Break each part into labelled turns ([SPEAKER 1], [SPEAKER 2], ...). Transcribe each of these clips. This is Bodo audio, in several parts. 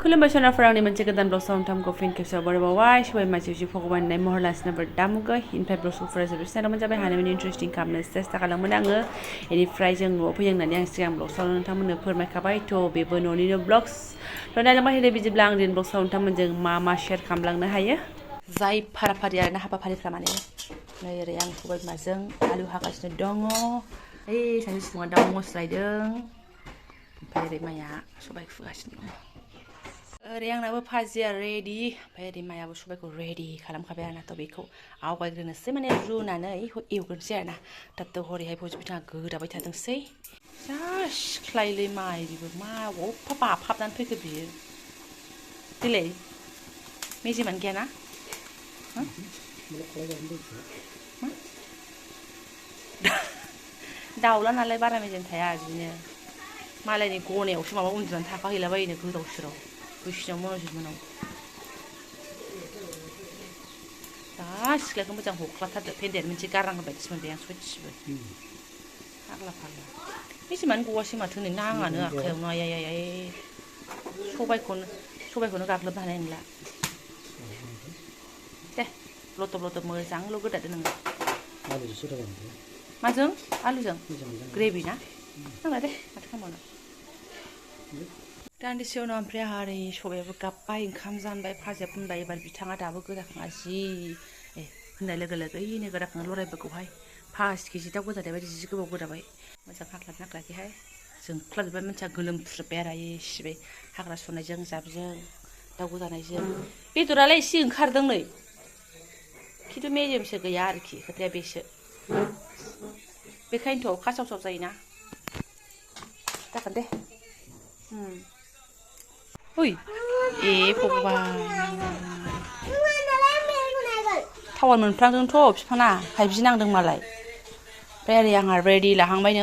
[SPEAKER 1] खुलुमबाय सनाफोर आंनि मोनसे गोदान ब्लग साउन्डथामखौ फिन खेबसेयाव बरायबावबाय सबाय मानसि भगबान होननाय महर लासिनोफोर दामुगो इनिफ्राय ब्लगफोरा जोबोद सिनायमोन जाबाय हानायमानि इन्टारेस्टिं खालामनो सेस्था खालामोन आङो बेनिफ्राय जों न'आव फैयो होननानै आं सिगां ब्लग साउन्ड नोंथांमोननो फोरमायखाबाय थ' बेबो न'निनो ब्लग्स थ' नायलांबाय हेरे बिदिब्ला आं दिन ब्लग साउन्डथाममोनजों मा शेयार खालामलांनो हायो जाय फाराफारि आरोना हाबाफारिफ्रा माने नै ओरै आं सबाय बिमाजों आलु हागासिनो दङ ओइ सानसे सिगाङाव दाउ मस्लायदों ओमफ्राय ओरै माया सबाय फुगासिनो दङ ओरै आंनाबो भाजिया रेडि ओमफ्राय ओरै मायाबो सबायखौ रेडि खालामखाबाय आरोना थ' बेखौ आवगायग्रोनोसै माने रुनानै एवग्रोनोसै आरोना दाथ' हरैहाय भज बिथाङा गोदाबाय थादोंसै जा सिख्लायलै माइ बेबो मा अफा बाफाबनानै फैखो बियो देलाय मेजेमानो गैयाना दाउला नालाय बारा मेजेम थाया बिदिनो मालायनि गनायावसो माबा उन्दुनानै थाफाहैलाबायोनो गोदाव सोराव बैसिनाव मनजित मोनाव दा सिख्लाखौ मोजां हख्लाथारदो पेन्देन्ट मोनसे गारनांगौ बायदिसो मोनबाय आं सयथिबो फाग्ला फाग्ला मेजेमानो गवासै माथो नै नाङानो आखायावनो आयै सबायखौनो गाग्लोबनो हानाय नंला दे लथब लथब मोजांल' गोदादो नोङो माजों आलुजों ग्रेभि ना नांला दे माथो खालामबावनो दान्दिसे उनाव ओमफ्राय आंहा ओरै सबायाबो गाबबाय ओंखाम जानबाय भाजिया फुनबाय एबार बिथाङा दाबो गोदाखाङा जि होननाय लोगो लोगो ओइनो गोदाखाङो लरायबोगौहाय 5 केजि दाउ गोदानाय बायदि जि गोबाव गोदाबाय मोजां हाख्लाब नाख्लाखैहाय जोंख्लाबजोब्बाय मानसिया गोलोमफ्रुजोब्बाय आरो सिबाय हाग्रा सुनायजों जाबजों दाउ गोदानायजों बेदरालाय एसे ओंखारदों नै खिन्थु मेजेमसो गैया आरोखि खोथाया बेसो बेखायनोथ' खासाव जायोना जागोन दे ओइ भगबान टावार मोनफ्लांदोंथ' बिफाना 5G नांदों मालाय ओमफ्राय ओरै आंहा रेडि लाहांबाय नै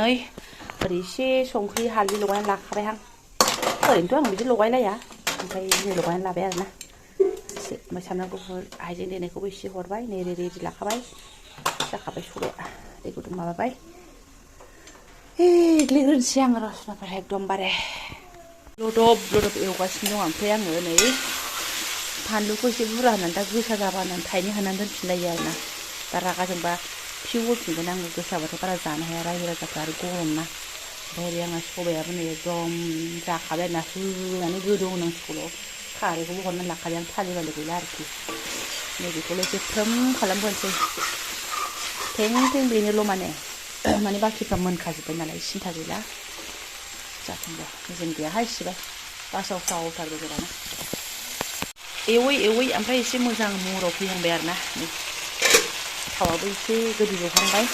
[SPEAKER 1] ओरै एसे संख्रि हालदै लगायनानै लाखाबायहां ओरैनोथ' आं बिदि लगायलाया ओमफ्राय दिनै लगायनानै लाबाय आरोना एसे ओमफ्राय सामब्राम गुफुर हाइजें देनायखौबो एसे हरबाय नै रेडि लाखाबाय जाखाबाय सबाया दै गुदुं माबाबाय एग्लिग्रोनोसै आङो रसुनाफोर एकदमबारे लदब एवगासिनो दं ओमफ्राय आङो नै फानलुखौ एसे बुरजा होनानै दा गोसा जाबा होननानै थाइनै होनानै दोनफिनलायो आरोना दा रागा जोंबा फिउ होफिनगोन आङो गोसाबाथ' बारा जानो हाया रायजो राजाफ्रा आरो गरम ना ओमफ्राय ओरै आंहा सबायाबो नै एकदम जाखाबाय आरोना होनानै गोदौ होनांसिगौल' खारैखौबो हरनानै लाखाबाय आं थालिर बालि गैला आरोखि नै बेखौल' एसे फ्रोम खालामग्रोनोसै थें बेनोल' माने बाखिफ्रा मोनखाजोब्बाय नालाय सिन्था गैला जाथोंबा मेजेम गैयाहाय इसेबाय बासाव सावथारबो गोराना एवै ओमफ्राय एसे मोजां महराव फैहांबाय आरोना थावाबो एसे गोदौजोबहांबाय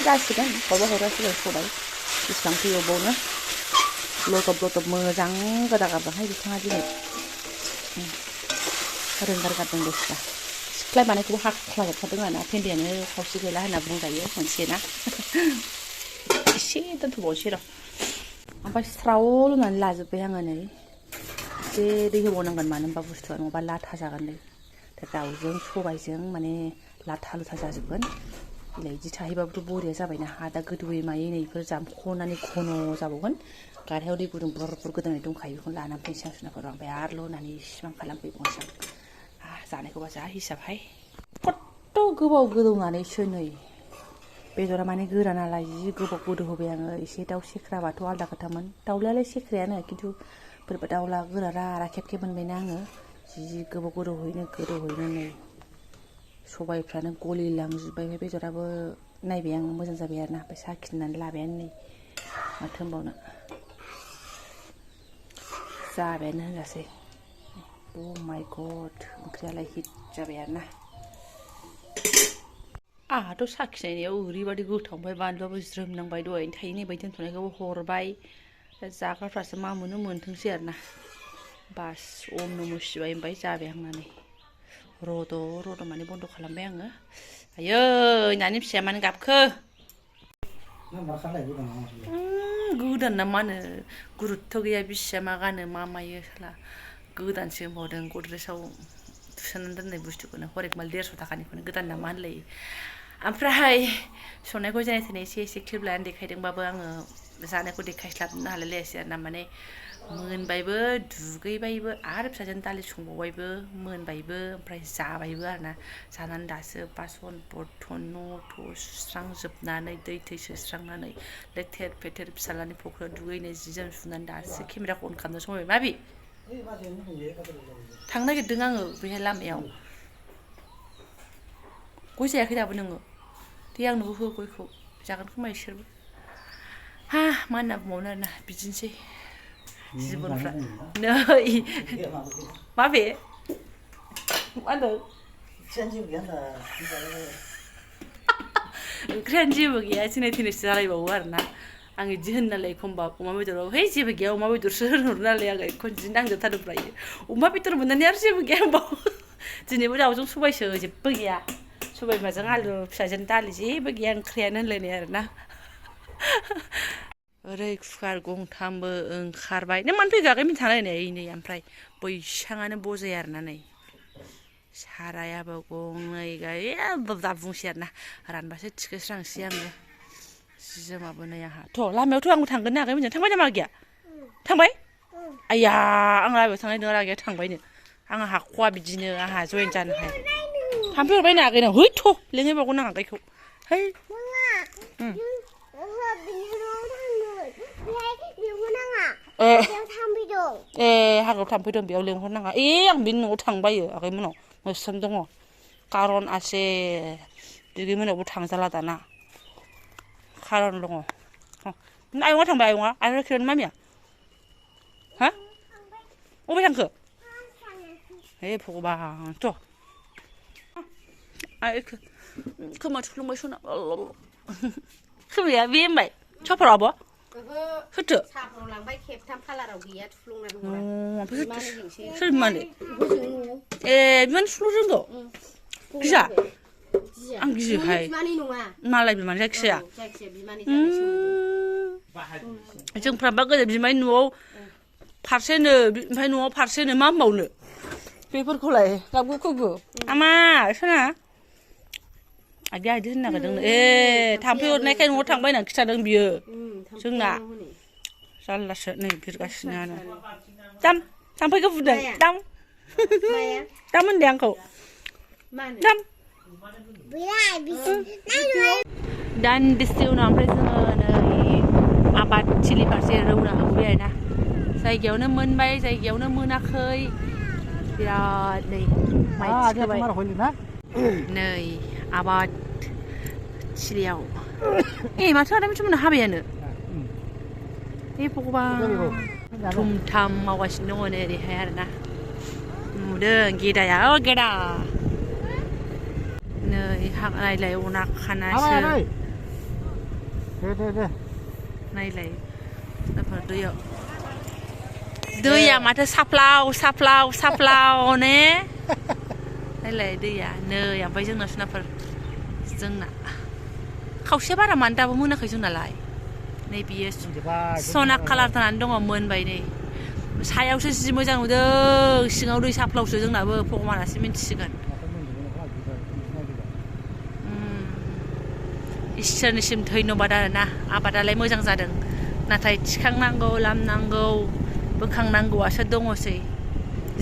[SPEAKER 1] जासिगोन हरगासिनो सबाय बेसेबांथो एवबावनो लदब मोजां गोदागारदोंहाय बिथाङा दिनै रोंगारगारदों दसेबा सिख्लाय मानायखौबो हाख्लाजोबखादों आरोना पेन्देन्टआनो खावसे गैला होनना बुंजायो मोनसे ना एसे दोनथ'बावनोसै र' ओमफ्राय स्राव लुनानै लाजोब्बाय आङो नै एसे दै होबावनांगोन मानो होनबा बुस्थुआ नङाबा लाथा जागोनलै दा दाउजों सबायजों माने लाथा जाजोबगोन बिदि थाहैबाबोथ' बरिया जाबायना हा दा गोदौयै मायै नै बेफोर जामख'नानै घन' जाबावगोन गारहायाव दै गुदुं बुर गोदौनाय दंखायो बेखौनो लानानै फैनोसै आं सुनाफोराव ओमफ्राय आरो लुनानै इसिबां खालामफैबावनोसै आं जानायखौबा जा हिसाबहाय खथ्थ' गोबाव गोदौनानैसो नै बेदरा माने गोरा नालाय जि गोबाव गोदौ होबाय आङो एसे दाउ सेख्राबाथ' आलदा खोथामोन दाउलायालाय सेख्रायानो खिन्थु बोरैबा दाउला गोरा रारा खेबखे मोनबायना आङो जि गोबाव गोदौहैनो नै सबायफ्रानो गलिलांजोब्बाय बेदराबो नायबाय आङो मोजां जाबाय आरोना ओमफ्राय साखिनानै लाबायानो नै माथो होनबावनो जाबायानो होनजासै अ माय गड ओंख्रियालाय हिट जाबाय आरोना आंहाथ' साखिनायनायाव ओरैबायदि गोथाव ओमफ्राय बानलुआबो ज्रोम नांबाय दहायनो थाइनै बायदि दोनथ'नायखौबो हरबाय जाग्राफ्रासो मा मोनो मोनथोंसै आरोना बास अम नम' शिवाय होनबाय जाबाय आंनानै रद' माने बन्द' खालामबाय आङो आयै नानि फिसाया मानो गाबखो गोदान ना मा होनो गुरुत्थ' गैया बिसिया मा गानो मा मायो साला गोदानसो होनबावदों गद्रेजाव सोनानै दोननाय बुस्थुखौनो हरेकमाल 150 थाखानिखौनो गोदान ना मा होनलायो ओमफ्राय संनायखौ जेने थेने एसे क्लिप लानानै देखायदोंबाबो आङो जानायखौ देखायस्लाबनो हालायलायासै आरोना माने मोनबायबो दुगैबायबो आरो फिसाजोन दालि संबावबायबो मोनबायबो ओमफ्राय जाबायबो आरोना जानानै दासो बासन बरथन न' थ' सुस्रांजोबनानै दै थै सुस्रांनानै लेथेर फेथेर फिसालानि फख्रियाव दुगैनो जि जोम सुनानै दासो केमेराखौ अन खालामनो समाय माबि थांनो नागिरदों आङो बेहाय लामायाव गय जायाखै दाबो नोङो दे आंनोबो हो गयखौ जागोन खोमा इसोरबो हा मा होनना बुंबावनो आरोना बिदिनोसै जिबनफ्रा नै माबे मा होनदों ओंख्रियानो जेबो गैया थेने थेनेसो जालायबावो आरोना आं इदि होनो नालाय एखमबा अमा बेदराव है जेबो गैया अमा बेदरसो होनहरो नालाय आङो एखन जि नांजोबथारोब्रा अमा बेदर मोननानै आरो जेबो गैया होनबावो दिनैबो दाउजों सबायसो जेबो गैया सबाय बिमाजों आलु फिसाजों दालि जेबो गैया ओंख्रियानो होनलायनाय आरोना ओरै कुकार गंथामबो ओंखारबाय नों मानो फैगाखै मिन्थिलायनाय नै ओमफ्राय बैसाङानो बजाया आरोना नै सारायाबो गंनै दा बुंसै आरोना रानबासो थिखोस्रांसै आङो जि जोमाबो नै आंहा थ' लामायावथ' आंबो थांगोन ना आगै मोनजों थांबाय नामा आगैया थांबाय आइया आं लामायाव थांनाय नङा आगैया थांबायनो आंहा हाख'वा बिदिनो आंहा जयेन जानो हाया थाम्फै हरबाय नो आगैनाव है थ' लेंहैबावगोन आं आगैखौ है ए हाग्रायाव थाम्फै दं बेयाव लेंहरनाङा आं बेनि न'आव थांबायो आगैमोनाव मोस्रोम दङ खारन आसे बिगैमोनावबो थांजाला दाना खारन दङ आयंआ थांबाय आयंआ आरो किरन मामिया हा अबाव थांखो हे भगबान थ' खोमा थुफ्लुंबाय सना खोमाया बे होनबाय साफाराव आब' होथो
[SPEAKER 2] साफोराव लांबाय खेबथाम कालाराव गैया थुफ्लुंना
[SPEAKER 1] सोर बिमानो ए बिमानो थुफ्लुं रोंगौ गिया आं गियोहाय मालाय बिमानो जायखिजाया जोंफ्राबा गोदो बिमानि न'आव फारसेनो ओमफ्राय न'आव फारसेनो मा होनबावनो बेफोरखौलाय गाबगु खुगु आमा सना आइया इदि होननो नागिरदों ए थाम्फै अरनायखाय न'आव थांबाय होननानै खिथादों बियो जोंना जारलासो नै बिरगासिनोआनो दाम थाम्फैखौ बुदों दाम दाम होनदे आंखौ दाम दान्दिसे उनाव ओमफ्राय जोङो नै आबाद थिलि फारसे रौना होबोबाय आरोना जायगायावनो मोनबाय जायगायावनो मोनाखै बिराद नै माइ थिखोबाय नै आबाद थिलियाव माथो आदा मिथिमोनना हाबायानो ए भगबान थुमथाम मावगासिनो दङ नै ओरैहाय आरोना नुदों गेदाया गेदा नै नायलाय अना खानासो नायलाय दैयाव दैया माथो साफ्लाव साफ्लाव साफ्लाव ने नायलाय दैया नै ओमफ्राय जोंना सोनाफोर जोंना खावसेया बारा मानो दाबो मोनाखै जोंनालाय नै बियो सना कालार जानानै दङ मोनबाय नै सायावसो जि मोजां नुदों सिङाव दै साफ्लावसो जोंनाबो भगबानासो मिन्थिसिगोन इसोरनिसिम धन्यबाद आरोना आबादालाय मोजां जादों नाथाय थिखांनांगौ लामनांगौ बोखांनांगौआसो दङसै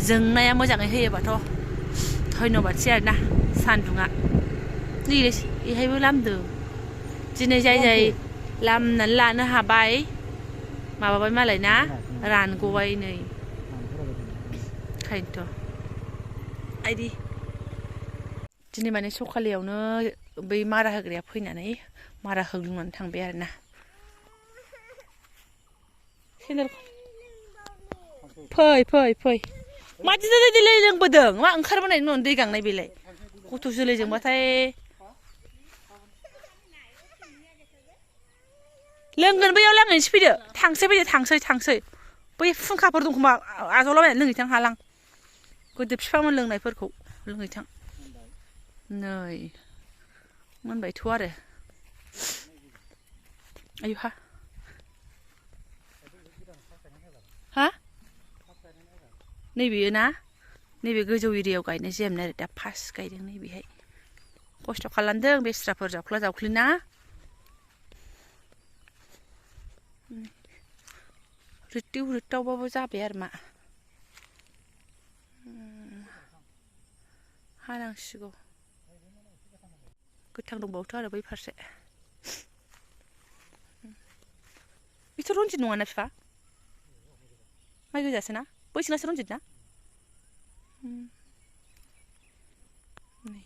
[SPEAKER 1] जोंनाया मोजाङै होयोबाथ' धन्यबादसै आरोना सान्दुङा नै बेहायबो लामदों दिनै जाय जाय लामनानै लानो हाबाय माबाबाय मालाय ना रानगबाय नै खायनोथ' आइदि दिनै माने सखालियावनो बै मारा होग्राया फैनानै मारा होग्लुंनानै थांबाय आरोना सेन्देल फै मा दै लोंबोदों मा ओंखारबोनायनि उनाव दै गांनाय बेलाय गथ' जोलैजोंबाथाय लोंगोन बैयाव लांनोसै फैदो थांसै बै फुंखाफोर दं खोमा आजावलाबायनानै लोंहैथां हालां गोदो बिफामोन लोंनायफोरखौ लोंहैथां नै मोनबायथ' आरो आयु हा नैबेयो ना नैबे गोजौ एरियायाव गायनाय जायामोन आरो दा फार्स्ट गायदों नैबेहाय खस्थ' खालामदों बेस्राफोर जावख्ला ना रिट्टावबाबो जाबाय आरो मा हानांसिगौ गोथां दंबावोथ' आरो बै फारसे बेथ' रनजित नङाना बिफा माइ गोजासो ना बैसिनासो रनजित ना नै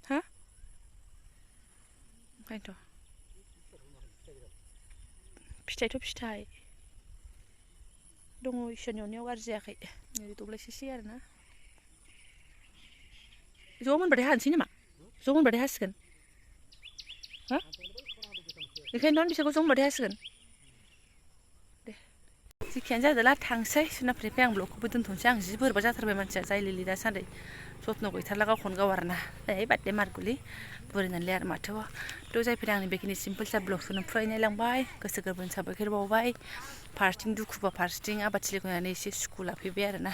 [SPEAKER 1] हा ओंखायनोथ' फिथाइथ' फिथाइ दङ इसोरनि अननायाव गाज्रि जायाखै नै दब्लायसेसै आरो ना ज' मोनबाथाय हानोसै नामा ज' मोनबाथाय हासिगोन हा बेखायनोथ' बिसोरखौ ज' मोनबाथाय हासिगोन दे जेखियानो जादोला थांसै सोनाबनिफ्राय आं ब्लगखौबो दोनथ'नोसै आं जि बोरैबा जाथारबाय मानसिया जायलिलि दासान्दि जत्न गैथारला गावखौनो गाव आरो ना ओइ बाददे मारगुलि बुरिनानैलाय आरो माथो थ' जायफोर आंनि बेखिनि सिम्पोल सा ब्लगखौनो फरायनायलांबाय गोसो गोरबोनि साबायखर बावबाय फारसेथिं दुखुबा फारसेथिं आबादथिलिखौ नायनानै एसे सुखु लाफैबाय आरो ना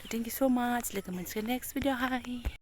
[SPEAKER 1] थेंक इउ स' माच लोगो मोनसिगोन नेक्स्ट भिडिअ'आवहाय